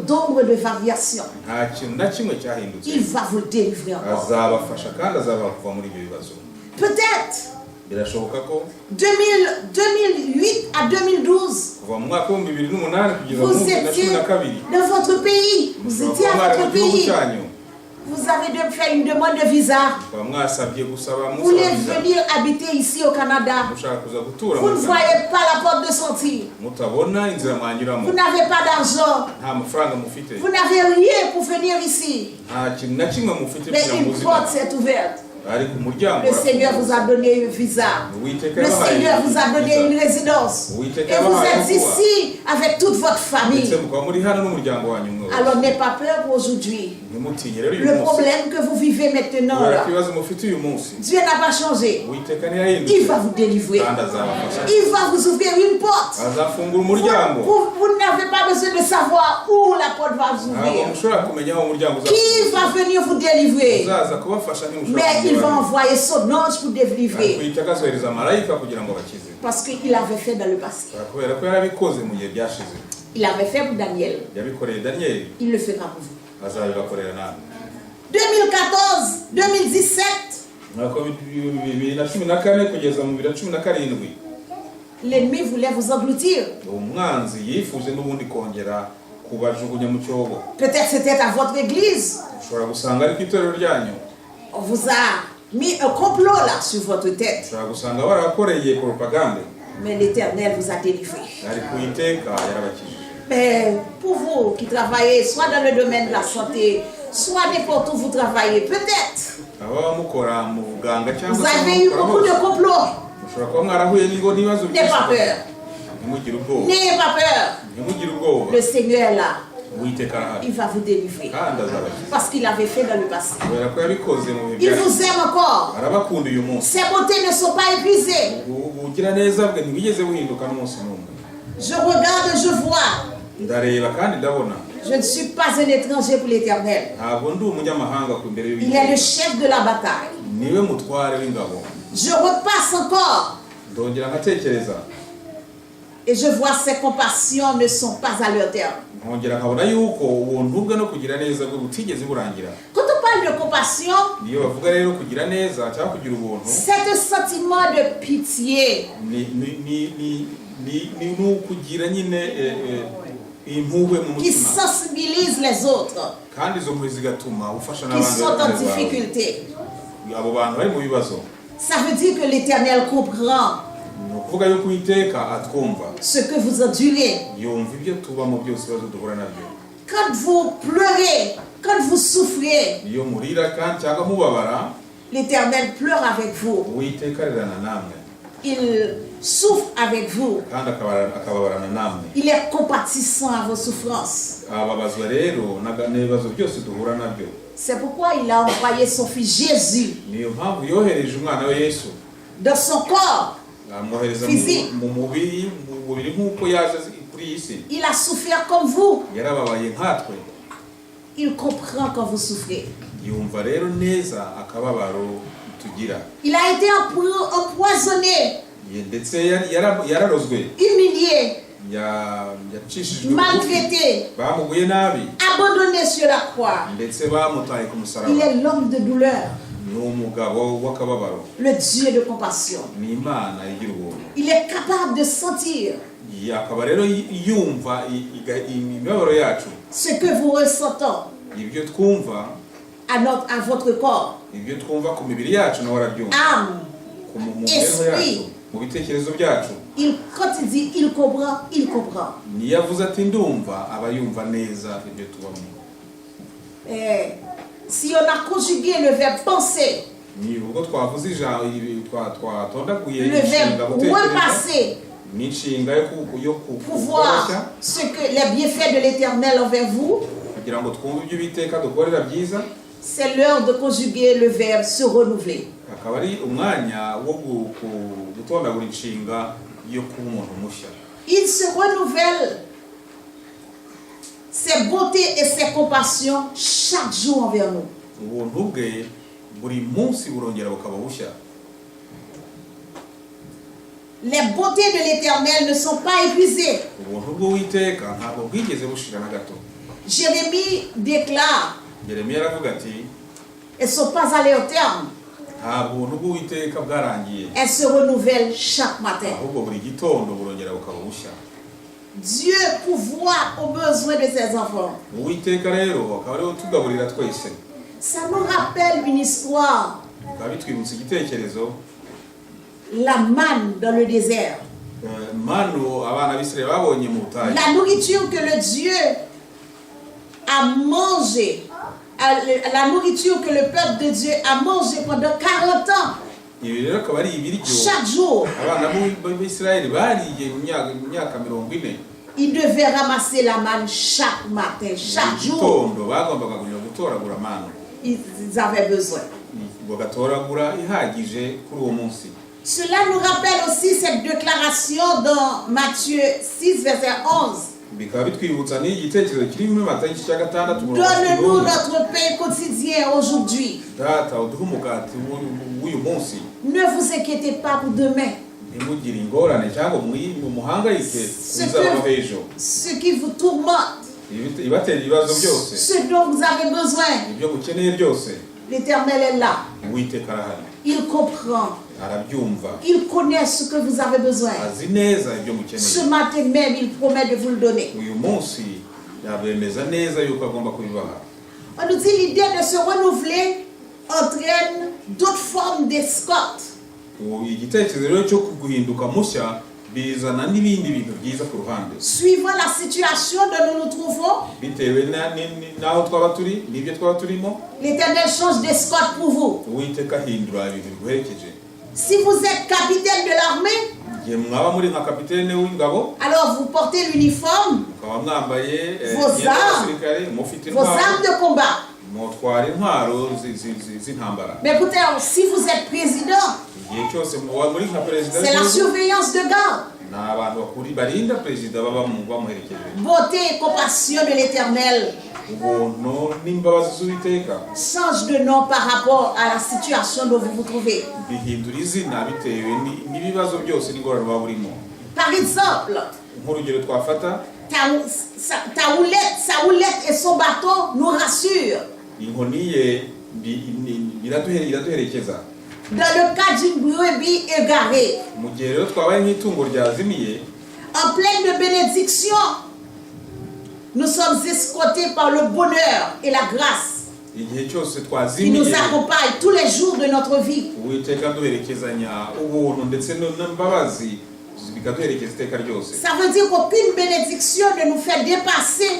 d'ombre de variation. Nta kintu na kimwe cyahindutse. Il va vous délivrer encore. Azabafasha kandi azabaha kuva muri ibyo bibazo. Peut-être Birashoboka ko 2000, 2008 à 2012, kuva mu mwaka wa 2008 kugeza mu vous bibiri na cumi étiez na kabiri dans votre pays. Vous mushobora étiez kuba à mwari votre mu gihugu pays. cyanyu. Vous avez dû faire une demande de visa. Mukaba mwasabye gusaba Vous voulez musaba visa. venir habiter ici au Canada. Mushaka kuza gutura Vous muri ne Canada. voyez pas la porte de sortie. Mutabona inzira mwanyuramo. Vous n'avez pas d'argent. Nta mafaranga mufite. Vous n'avez rien pour venir ici. Nta kintu na kimwe mufite Mais kugira ngo une muze porte inaha. s'est ouverte. Ariko umuryango Le Seigneur vous a donné un visa. Uwiteka Le yabahaye Seigneur vous a donné visa. une résidence. Uwiteka Et vous yabahaye êtes aho kuba. ici avec toute votre famille. Ndetse mukaba muri hano n'umuryango wanyu mwose. Alors n'ayez pas peur pour aujourd'hui. Ntimutinye rero uyu Le munsi. problème que vous vivez maintenant, Kubera là, ko ibibazo mufite uyu munsi, Dieu n'a pas changé. Uwiteka ntiyahindutse. Il va vous délivrer. Kandi azabafasha. Il va vous ouvrir une porte. Azafungura Vous, umuryango. vous n'avez pas besoin de savoir où la porte va vous Ntabwo ouvrir. mushobora kumenya aho umuryango Qui va venir vous délivrer. uzaza kubafasha, ntimushobora Mais il va kumenya. envoyer son ange pour délivrer. Uwiteka azohereza marayika kugira ngo abakize. Parce qu'il avait fait dans le passé. Kubera ko yarabikoze mu gihe byashize. Il avait fait pour Daniel. Yabikoreye Daniyeli. Il le fera pour vous. Azabibakorera namwe. 2014, 2017, Mwaka wa 2014 kugeza mu 2017, l'ennemi voulait vous engloutir. Umwanzi yifuje n'ubundi kongera kubajugunya mu cyobo. Peut-être c'était à votre église. Ushobora gusanga ari ku itorero ryanyu. On vous a mis un complot là sur votre tête. Ushobora gusanga barakoreye propagande. Mais l'Éternel vous a délivré. Ariko Uwiteka yarabakijije. Mais pour vous qui travaillez soit dans le domaine de la santé, soit n'importe où vous travaillez, peut-être Ababa mukora mu buganga cyangwa vous se avez eu mukora beaucoup de hose, complots. mushobora kuba mwarahuye n'ibibazo N'ayez pas peur. Ntimugire ubwoba. N'ayez pas peur. Ntimugire ubwoba. Le Seigneur est là. Uwiteka arahari. Il va vous délivrer. Kandi azabakiza. Parce qu'il avait fait dans le passé. Kubera ko yabikoze mu bihe Il byashize. vous aime encore. Arabakunda uyu munsi. Ses bontés ne sont pas épuisées. Ubugira neza bwe ntibwigeze buhinduka n'umunsi n'umwe. Je regarde, je vois. Ndareba kandi ndabona. Je ne suis pas un étranger pour l'Éternel. Ntabwo ndi umunyamahanga ku imbere Il est le y'Uwiteka. chef de la bataille. Niwe mutware w'ingabo. Je repasse encore Ndongera nkatekereza. Et je vois ses compassions ne sont pas à leur terme. Nkongera nkabona yuko ubuntu bwe no kugira neza bwe butigeze burangira. Quand on parle de compassion, Iyo bavuga rero kugira neza cyangwa kugira ubuntu, c'est un sentiment de pitié ni ni ni ni ni ni ni ukugira nyine eh, eh, impuhwe mu qui mutima. Sensibilise les autres Kandi izo mpuhwe zigatuma ufasha qui n'abandi sont en bagenzi bawe. difficulté. Abo bantu bari mu bibazo. Ça veut dire que l'Éternel comprend Ni ukuvuga yuko Uwiteka atwumva. Ce que vous endurez. Yumva ibyo tubamo byose, ibibazo duhura nabyo. Quand vous pleurez, quand vous souffrez, Iyo murira kandi cyangwa mubabara, l'Éternel pleure avec vous. Uwiteka arirana namwe. Il souffre avec vous. Kandi akababarana namwe. Il est compatissant à vos souffrances. Ababazwa rero n'ibibazo byose duhura nabyo. C'est pourquoi il a envoyé son fils Jésus Niyo mpamvu yohereje umwana we Yesu dans son corps. Amwohereza mu- Physique. Mu mubiri nk'uko yaje kuri iyi si. Il a souffert comme vous. Yarababaye nkatwe. Il comprend quand vous souffrez. Yumva rero neza akababaro tugira. Il a été empoisonné, Ndetse yararozwe, humilié, yacishijwe bugufi, maltraité, bamuguye nabi, abandonné sur la croix. Ndetse bamutaye ku musaraba. Il est l'homme de douleur, Ni umugabo w'akababaro, le Dieu de compassion. Ni Imana igira ubuntu. Il est capable de sentir Akaba rero yumva imibabaro yacu, ce que vous ressentez ibyo twumva, à votre corps, ibyo twumva ku mibiri yacu nawe arabyumva, âme. ku mu mibereho Esprit. yacu, mu bitekerezo byacu. Quand il dit il comprend, il comprend. Niyo avuze ati ndumva, aba yumva neza ibyo tubamo. Eh, si on a conjugué le verbe penser, Ni ubwo twavuze ijambo ibi twatondaguye le inshinga verbe gutekereza repasser n'inshinga yo pour voir koroshya ce que les bienfaits de l'Éternel envers vous, kugira ngo twumve ibyo Uwiteka dukorera byiza, c'est l'heure de conjuguer le verbe se renouveler. Akaba ari umwanya wo gutondagura inshinga yo kuba umuntu mushya. Il se renouvelle ses bontés et ses compassions chaque jour envers nous. Ubuntu bwe buri munsi burongera bukaba bushya. Les bontés de l'Éternel ne sont pas épuisées. Ubuntu bw'Uwiteka ntabwo bwigeze bushira na gato. Jérémie déclare, Yeremiya aravuga ati elles ne sont pas allées au terme. Ntabwo ubuntu bw'Uwiteka bwarangiye, Elles se renouvellent chaque matin. Ahubwo buri gitondo burongera bukaba bushya. Dieu pourvoit aux besoins de ses enfants. Uwiteka rero akaba ariwe utugaburira twese. Ça nous rappelle une histoire, Bikaba bitwibutsa igitekerezo, la manne dans le désert. Manu abana b'Isirayeli babonye mu butayu. La nourriture que le Dieu a mangé, la nourriture que le peuple de Dieu a mangé pendant 40 ans, Ibi rero akaba ari ibiryo chaque jour, abana b'Isirayeli bariye mu myaka 40. ils devaient ramasser la manne chaque matin, chaque Buri jour, gitondo bagombaga kujya gutoragura manu, ils avaient besoin. Bagatoragura ihagije kuri uwo munsi. Cela nous rappelle aussi cette déclaration dans Matthieu 6, verset 11. Bikaba bitwibutsa n'iki gitekerezo kiri muri Matayo igice cya gatandatu umurongo wa cumi Donne-nous n'umwe. Notre pain quotidien aujourd'hui. Data uduhe umugati w'uyu munsi. Ne vous inquiétez pas pour demain. Ntimugire ingorane cyangwa muhangayike ku bizabaho ejo. Ce qui vous tourmente, Ibatera ibibazo byose, ce dont vous avez besoin, ibyo mukeneye byose, l'Éternel est là. Uwiteka arahari. Il comprend. Arabyumva. Il connaît ce que vous avez besoin. Azi neza ibyo Ce mukeneye. Matin même, il promet de vous le donner. Uyu munsi yabemeza neza yuko agomba kubibaha. On nous dit l'idée de se renouveler entraîne d'autres formes d'escorte. Ubu igitekerezo rero cyo guhinduka mushya bizana n'ibindi bintu byiza ku ruhande. Suivant la situation dont nous nous trouvons, Bitewe n'aho twaba turi n'ibyo twaba turimo, l'Éternel change d'escorte pour vous. Uwiteka ahindura ibintu biguherekeje. Si vous êtes capitaine de l'armée, Igihe mwaba muri nka kapitene w'ingabo, alors vous portez l'uniforme, mukaba mwambaye vos imyenda armes, y'abasirikare mufite vos intwaro, armes de combat. Mutwara intwaro z'intambara. Mais écoutez, si vous êtes président, Igihe cyose muba muri nka perezida c'est la w'igihugu, surveillance de garde. Ni abantu bakuri barinda perezida baba bamuherekeje. Bonté et compassion de l'Éternel Ubuntu n'imbabazi z'Uwiteka change de nom par rapport à la situation dont vous vous trouvez. Bihindura izina bitewe n'ibibazo byose n'ingorane waba urimo. Par exemple, Nk'urugero twafata, ta houlette et son bâton nous rassurent. Inkoni ye iraduherekeza. Dans le cas d'une brebis égarée, Mu gihe rero twabaye nk'itungo ryazimiye, en pleine bénédiction, nous sommes escortés par le bonheur et la grâce igihe cyose qui twazimiye, nous accompagne tous les jours de notre vie. Uwiteka aduherekezanya ubuntu ndetse n'imbabazi bikaduherekeza iteka ryose. Ça veut dire qu'aucune bénédiction ne nous fait dépasser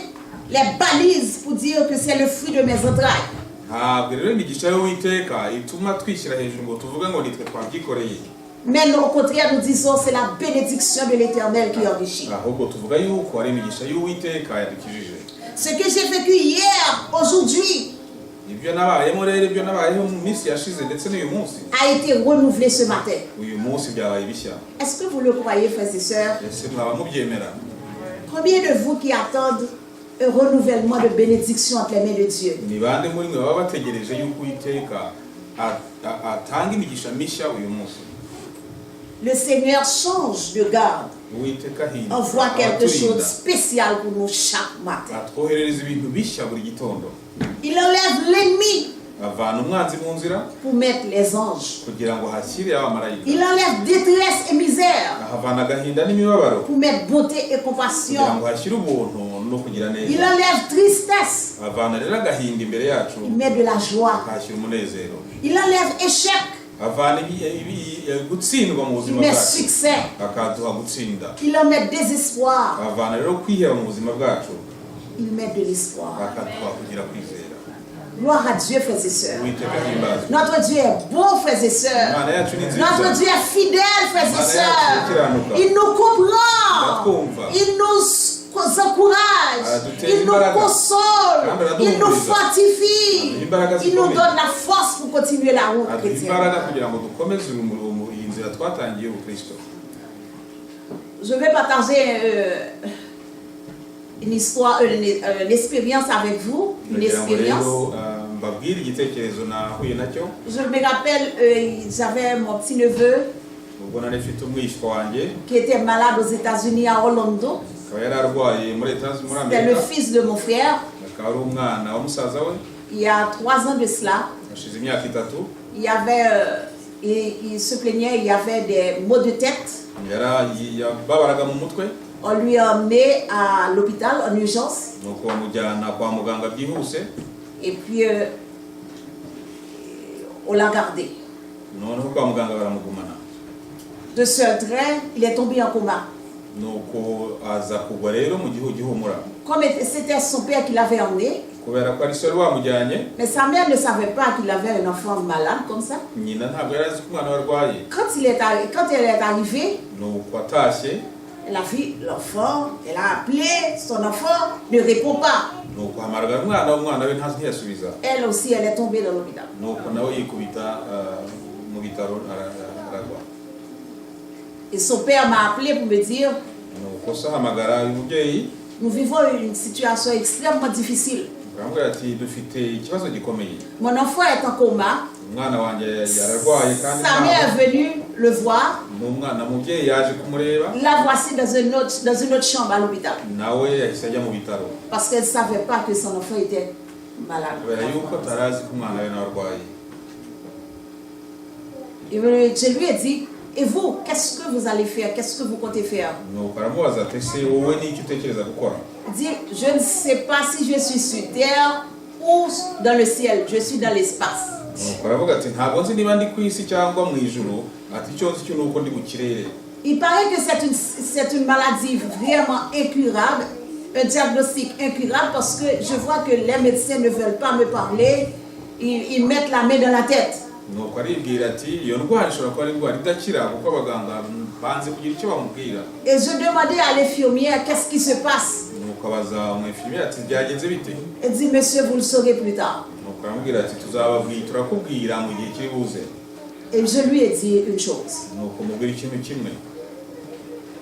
les balises pour dire que c'est le fruit de mes entrailles. Ntabwo rero imigisha y'Uwiteka ituma twishyira hejuru ngo tuvuge ngo nitwe twabyikoreye. Mais nous, au contraire, nous disons c'est la bénédiction de l'Éternel qui enrichit. Ahubwo tuvuga yuko ari imigisha y'Uwiteka yadukijije. Ce que j'ai vécu hier, aujourd'hui, Ibyo nabayemo rero, ibyo nabayeho mu minsi yashize ndetse n'uyu munsi, a été renouvelé ce matin. Uyu munsi byabaye bishya. Est-ce que vous le croyez, frères et sœurs? Ese mwaba mubyemera? Combien de vous qui attendent un renouvellement de bénédiction entre les mains de Dieu? Ni bande muri mwe baba bategereje yuko Uwiteka atanga imigisha mishya uyu munsi? Le Seigneur change de garde, Uwiteka ahinduka envoie quelque chose de abaturinda, spécial pour nous chaque matin. Atwoherereza ibintu bishya buri gitondo. Il enlève l'ennemi Avana umwanzi mu nzira pour mettre les anges. Kugira ngo hashyire abamarayika. Il enlève détresse et misère Ahavana agahinda n'imibabaro pour mettre beauté et kugira compassion. Ngo hashyire ubuntu no kugira Il neza. Enlève tristesse, Avana rero agahinda imbere yacu, il met de la joie. Akahashyira umunezero. Il enlève échec, Avana gutsindwa mu il buzima met bwacu, succès. Akaduha gutsinda. Il en met désespoir, Avana rero kwiheba mu buzima bwacu, il met de l'espoir. Akaduha kugira kwizera. Gloire à Dieu, frères et sœurs. Uwiteka ahimbazwe. Notre Dieu est bon, frères et sœurs. Imana yacu ni nziza. Notre Dieu est fidèle, frères et sœurs. Il nous comprend. Il nous encourage. Il nous console. Il nous fortifie. Il nous donne la force pour continuer la route Aduha chrétienne. Imbaraga kugira ngo dukomeze iyi nzira twatangiye y'ubukristo. Je vais partager une histoire, une expérience avec vous. Une Ndagira ngo expérience. Rero mbabwire igitekerezo nahuye nacyo. Je me rappelle, j'avais mon petit neveu Ubwo nari mfite umwishywa wanjye qui était malade aux États-Unis, à Orlando. Akaba yari arwaye muri Leta muri C'était le Amerika, fils de mon frère. Akaba ari umwana wa musaza we. Il y a 3 ans de cela, Hashize imyaka 3. Il y avait, et il se plaignait, il y avait des maux de tête. Yababaraga mu mutwe. On lui a emmené à l'hôpital en urgence. Nuko bamujyana kwa muganga byihuse. Et puis, on l'a gardé. Noneho kwa muganga baramugumana. De ce train, il est tombé en coma. Nuko aza kugwa rero mu gihu gihumura. Comme c'était son père qui l'avait emmené, Kubera ko ari se wari wamujyanye, mais sa mère ne savait pas qu'il avait un enfant malade comme ça. Nyina ntabwo yari azi ko umwana we arwaye. Quand elle est arrivée, Nuko atashye, elle a vu l'enfant, elle a appelé son enfant, ne répond pas. Nuko ahamagara umwana, umwana we ntazi ntiyasubiza. Elle aussi, elle est tombée dans l'hôpital. Nuko nawe yikubita mu bitaro aragwa. Et son père m'a appelé pour me dire, Nuko se ahamagara uyu mubyeyi, nous vivons une situation extrêmement difficile. Aramubwira ati dufite ikibazo gikomeye. Mon enfant est en coma. Umwana wanjye yararwaye kandi Sa mère est venue le voir. N'umwana mubyeyi yaje kumureba. La voici dans une autre chambre à l'hôpital. Nawe yahise ajya mu bitaro. Parce qu'elle ne savait pas que son enfant était malade. Kubera yuko atari azi ko umwana we nawe arwaye. Et je lui ai dit, et vous, qu'est-ce que vous allez faire? Qu'est-ce que vous comptez faire? Nuko aramubaza ati ese wowe n'icyo utekereza gukora? Il dit, je ne sais pas si je suis sur terre ou dans le ciel. Je suis dans l'espace. Nuko aravuga ati ntabwo nzi niba ndi ku isi cyangwa mu ijuru, ati icyo nzi cyo ni uko ndi mu kirere. Il paraît que c'est une maladie vraiment incurable, un diagnostic incurable parce que je vois que les médecins ne veulent pas me parler. Ils mettent la main dans la tête. Nuko aribwira ati iyo ndwara ishobora kuba ari indwara idakira kuko abaganga banze kugira icyo bamubwira. Et je demandais à l'infirmière qu'est-ce qui se passe. Nuko abaza umwinfirmière ati byagenze bite? Elle dit, monsieur, vous le saurez plus tard. Nuko aramubwira ati tuzababwira, turakubwira mu gihe kiri buze. Et je lui ai dit une chose. Nuko mubwira ikintu kimwe.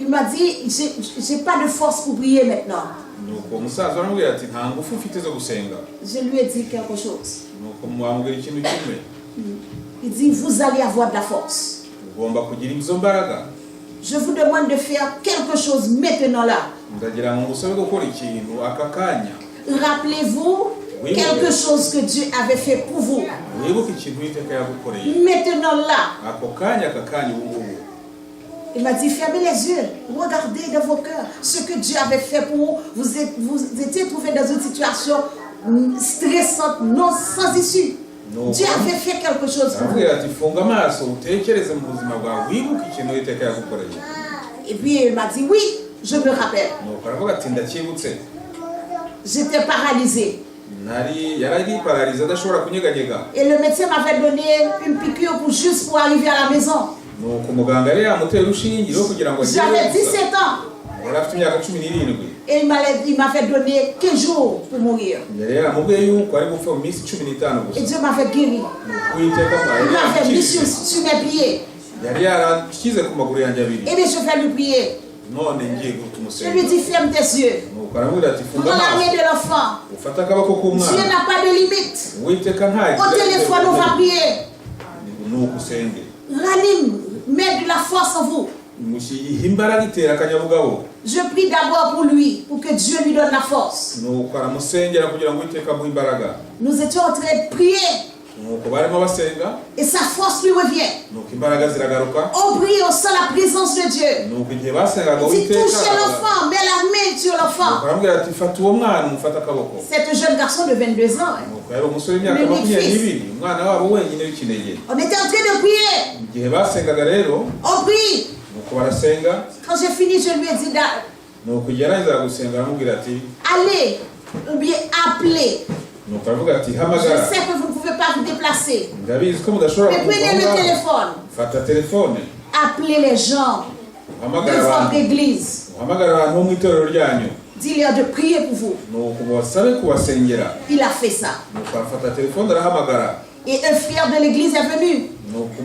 Il m'a dit, j'ai pas de force pour prier maintenant. Nuko uwo musaza aramubwira ati nta ngufu mfite zo gusenga. Je lui ai dit quelque chose. Nuko mwamubwira ikintu kimwe. Il dit, vous allez avoir de la force. Ugomba kugira izo mbaraga. Je vous demande de faire quelque chose maintenant là. Ndagira ngo ngusabe gukora ikintu aka kanya. Rappelez-vous Oui. Quelque chose que Dieu avait fait pour vous. Wibuke ikintu Uwiteka yagukoreye. Maintenant là. Ako kanya, aka kanya, ubu ngubu. Il m'a dit, fermez les yeux, regardez dans vos cœurs ce que Dieu avait fait pour vous. Vous étiez trouvé dans une situation stressante, non sans issue. Non. Dieu avait fait quelque chose pour vous. Aramubwira ati funga amaso utekereze mu buzima bwawe wibuke ikintu Uwiteka yagukoreye. Et puis il m'a dit, oui, je me rappelle. Nuko aravuga ati ndacyibutse. J'étais paralysée. Nari yari paralysé adashobora kunyeganyega. Et le médecin m'avait donné une piqûre juste pour arriver à la maison. Nuko umuganga yari yamuteye urushinge rwo kugira ngo agere J'avais gusa. 17 ans. Yari afite imyaka 17. Et il m'avait donné 15 jours pour mourir. Yari yaramubwiye yuko ari gupfa mu minsi 15 gusa. Et Dieu m'avait guéri. Nuko Uwiteka Il yari m'avait mis yaramukijije. sur mes pieds. Yari yarashyize ku maguru yanjye abiri. Et bien, je vais lui prier. None ngiye Je lui kumusenga. dis, ferme tes yeux. Nuko aramubwira ati funga Prends la amaso main de l'enfant. ufate akaboko Dieu k'umwana. n'a pas de limite. Uwiteka nta Au téléphone, on va prier. Nuko usenge. Ranime, mets de la force en vous. Mushyira imbaraga itera akanyabugabo. Je prie d'abord pour lui, pour que Dieu lui donne la force. Nuko aramusengera kugira ngo Uwiteka amuhe imbaraga. Nous étions en train de prier Nuko barimo basenga. Et sa force lui revient. Nuko imbaraga ziragaruka. On prie, on sent la présence de Dieu. Nuko igihe basengaga Il dit, Uwiteka touchez l'enfant, mets la main sur nuko l'enfant. aramubwira ati fata uwo mwana umufate akaboko. C'est un jeune garçon de 22 ans, hein. Nuko yari umusore w'imyaka L'unique 22 umwana wabo wenyine w'ikinege. On était en train de prier. Igihe basengaga rero On prie. Nuko barasenga. Quand j'ai fini, je lui ai dit Nuko igihe yarangizaga gusenga aramubwira ati allez ou bien appelez. Nuko aravuga ati Je hamagara. sais que vous ne pouvez pas vous déplacer. Ndabizi ko mudashobora Mais kuva prenez aho le ngaho. téléphone. Fata telefone. Appelez les gens de uhamagara votre abantu église. uhamagara abantu bo mu itorero ryanyu. Dis-leur de prier pour vous. Nuko mubasabe kubasengera. Il a fait ça. Nuko afata telefone arahamagara. Et un frère de l'église est venu. Nuko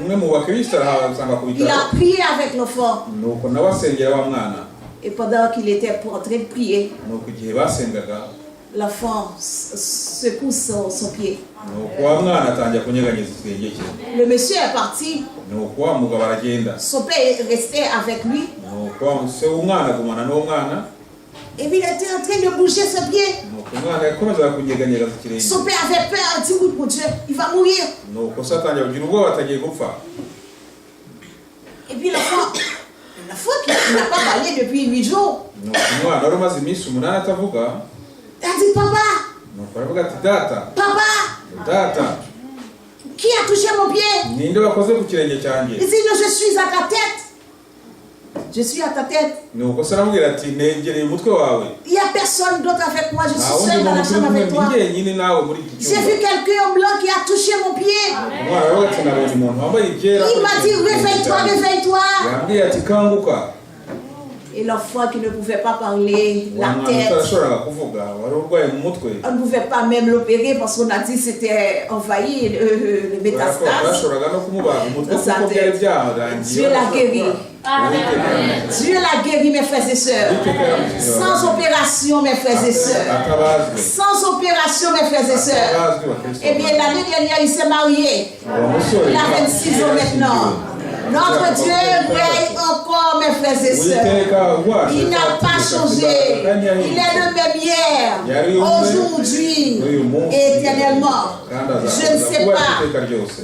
umwe mu bakristo arahasanga ku Il bitaro. a prié avec l'enfant. Nuko nawe asengera wa mwana. Et pendant qu'il était en train de prier, Nuko igihe basengaga l'enfant secoue son pied. Nuko wa mwana atangira kunyeganyeza ikirenge cye. Le monsieur est parti. Nuko wa mugabo aragenda. Son père est resté avec lui. Nuko wa se w'umwana agumana n'uwo mwana. Et puis il était en train de bouger son pied. Nuko umwana yakomezaga kunyeganyega ikirenge. Son père avait peur. Il dit, oui, mon Dieu, il va mourir. Nuko se atangira kugira ubwoba atagiye gupfa. Et puis l'enfant qui n'a pas parlé depuis 8 jours, Nuko umwana wari umaze iminsi 8 atavuga il a dit, papa, nuko aravuga ati data, papa, data, qui a touché mon pied? Ninde wakoze ku kirenge cyanjye? Il dit, non, je suis à ta tête. Je suis à ta tête. Nuko se aramubwira ati negereye umutwe wawe. Il n'y a personne d'autre avec moi. Je Nta suis wundi seule dans la muntu uri chambre kumwe avec ni toi. jyenyine nawe muri iki J'ai cyumba. vu quelqu'un en blanc qui a touché mon pied. Umwana aravuga ati nabonye umuntu wambaye ibyera Il m'a dit, réveille-toi, réveille-toi. yambwiye ati kanguka. Et l'enfant qui ne pouvait pas parler, Wa la mwana tête, utarashoboraga kuvuga wari urwaye mu mutwe on ne pouvait pas même l'opérer parce qu'on a dit que c'était envahi, le kubera ko métastase. bashoboraga no kumubaga umutwe Dans sa kuko byari tête. byarangiye. Dieu l'a guéri. Dieu l'a guéri, mes frères et sœurs. Sans opération, mes frères et sœurs. Atabazwe. Sans opération, mes frères et sœurs. Atabazwe bakristo. Eh bien, l'année dernière, il s'est marié. Uwo musore Il a 26 ans maintenant. Notre Dieu règne encore, mes frères et sœurs. Uwiteka wacu Il n'a pas changé. Il est le même hier, aujourd'hui et éternellement. Je ne sais pas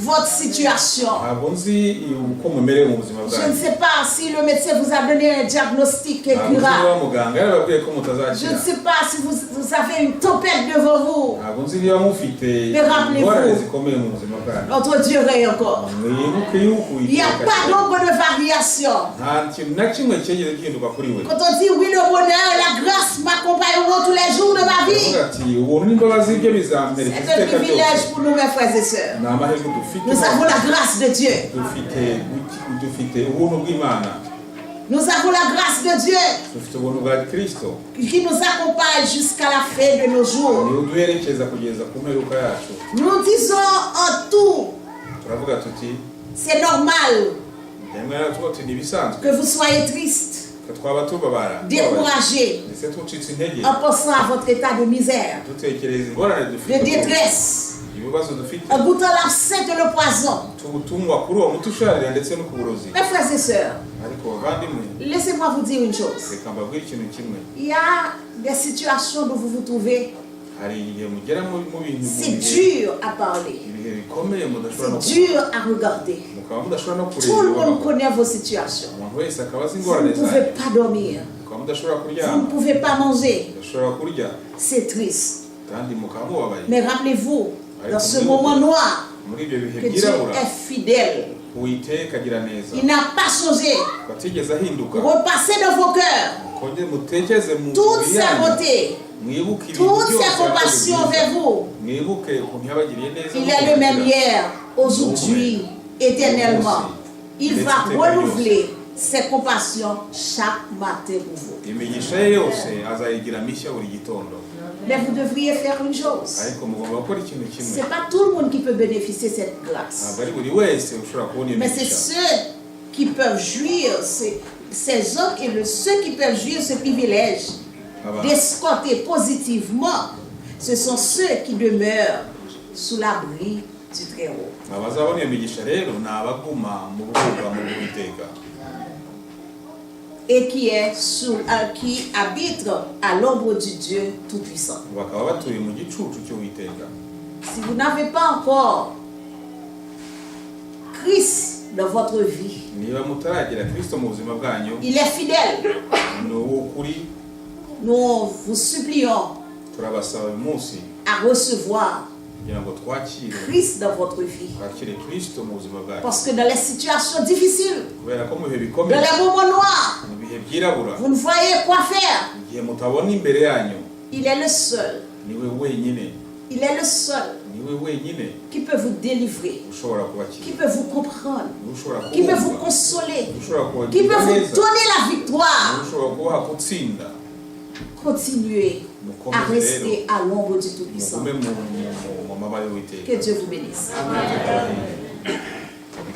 votre situation. Ntabwo nzi uko mumerewe mu buzima Je ne bwanyu. sais pas si le médecin vous a donné un diagnostic Ntabwo nzi niba incurable. muganga yarababwiye ko Je mutazakira. ne sais pas si vous avez une tempête devant vous. Ntabwo nzi niba mufite Mais rappelez-vous, ingorane zikomeye mu buzima bwanyu. notre Dieu règne encore. Mwibuke yuko Il n'y a Uwiteka pas d'ombre de variation. nta kintu na kimwe cyigeze gihinduka kuri we. Quand on dit oui, le bonheur et la grâce m'accompagneront tous les jours de ma vie, Aravuga ati ubuntu n'imbabazi bye bizamperekeza c'est un iteka privilège ryose. pour nous, mes frères et sœurs. Ni amahirwe dufite. Nous avons la grâce de Dieu. Dufite ubuntu bw'Imana. Nous avons la grâce de Dieu Dufite ubuntu bwa Kristo qui nous accompagne jusqu'à la fin de nos jours. niwe uduherekeza kugeza ku mperuka yacu. Nous disons en tout, Turavuga tuti c'est normal rimwe na tuba tuti ni ibisanzwe que vous soyez triste, ko twaba tubabara découragé, ndetse tucitse intege en pensant à votre état de misère, dutekereza ingorane de dufite détresse, ibibazo dufite en goûtant l'absinthe et le poison. Tubutumwa kuri uwo muti usharira ndetse no ku burozi. Mes frères et sœurs, Ariko bavandimwe laissez-moi vous dire une chose. Reka mbabwire ikintu kimwe. Il y a des situations dont vous vous trouvez, Hari igihe mugera mu bintu mu c'est bihe dur à parler, ibihe bikomeye mudashobora no c'est dur à regarder. mukaba mudashobora no Tout le kureba monde connaît vos situations. umuntu wese akaba azi Vous ingorane ne pouvez zanyu pas dormir, mukaba mudashobora vous ne kuryama pouvez pas manger. mudashobora kurya C'est triste. Kandi mukaba mubabaye. Mais rappelez-vous, dans ce moment noir, Muri ibyo bihe que Dieu byirabura est fidèle. Uwiteka agira neza. Il n'a pas changé. Ko atigeze ahinduka. Repassez dans vos cœurs Kongere mutekereze mu toute mibiri sa yanyu bonté, mwibuke ibintu toute byose sa yakoze compassion byiza. envers vous. Mwibuke ukuntu yabagiriye neza Il est le même hier, aujourd'hui, éternellement. Il va renouveler Ses compassions chaque matin pour vous. Imigisha ye yose azayigira mishya buri gitondo. Mais vous devriez faire une chose. Ariko mugomba gukora ikintu kimwe. C'est pas tout le monde qui peut bénéficier de cette grâce. Ntabwo ari buri wese ushobora kubona iyo Mais c'est migisha. Ceux qui peuvent jouir, ces hommes et ceux qui peuvent jouir ce privilège Aba- d'escorter positivement, ce sont ceux qui demeurent sous l'abri du Très-Haut. Abazabona iyo migisha rero ni abaguma mu bwugamo bw'Uwiteka Et qui habitent à l'ombre du Dieu Tout-Puissant. Bakaba batuye mu gicucu cy'Uwiteka. Si vous n'avez pas encore Christ dans votre vie, Niba mutaragira Kristo mu buzima bwanyu, il est fidèle. Ni uw'ukuri. Nous vous supplions Turabasaba uyu munsi à recevoir kugira ngo twakire Christ dans votre vie. Twakire Kristo mu buzima bwacu. Parce que dans les situations difficiles, Kubera ko mu bihe dans bikomeye, les moments noirs, mu bihe byirabura, vous ne voyez quoi faire. Igihe mutabona imbere yanyu, Il est le seul. Niwe wenyine. Il est le seul Niwe wenyine qui peut vous délivrer, ushobora qui kubakira, peut vous comprendre, niwe ushobora qui peut vous kubumva, consoler, niwe ushobora qui peut kubagirira vous neza, donner la victoire. Niwe ushobora kubaha gutsinda. Continuez à Mukomeze rero rester à l'ombre du Tout-Puissant. mugume mu mu- mu- mu mababa y'Uwiteka. Que Dieu vous bénisse. Amen.